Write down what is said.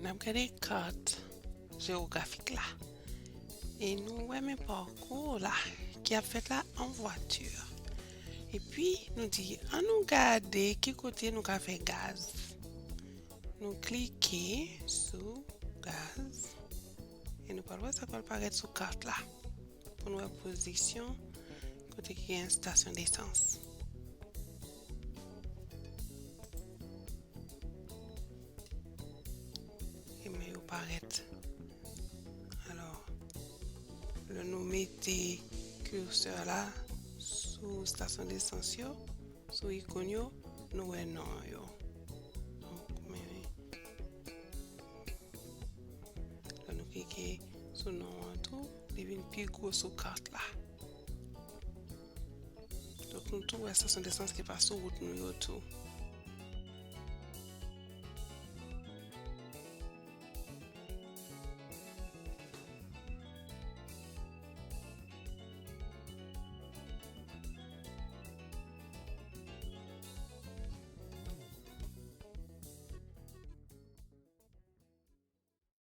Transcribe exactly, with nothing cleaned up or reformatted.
N ap gade kat jewografik la. E nou wè men pakou la ki ap fèt la an vwati. Epi nou di, ann nou gade ki kote nou ka fè gaz. Nou klike sou gaz. E nou pral wè sa pral parèt sou kat la. Pou nou wè pozisyon kote ki gen stasyon desans. E men yo parèt. Alò, lè nou mete curseur la sou stasyon desans yo, sou ikòn yo, nou wè non yo. Donk, men, lè nou klike sou non an tou, li vin pi gwo sou kat la. Donk, nou tou wè stasyon desans ki pa sou wout nou yo tou.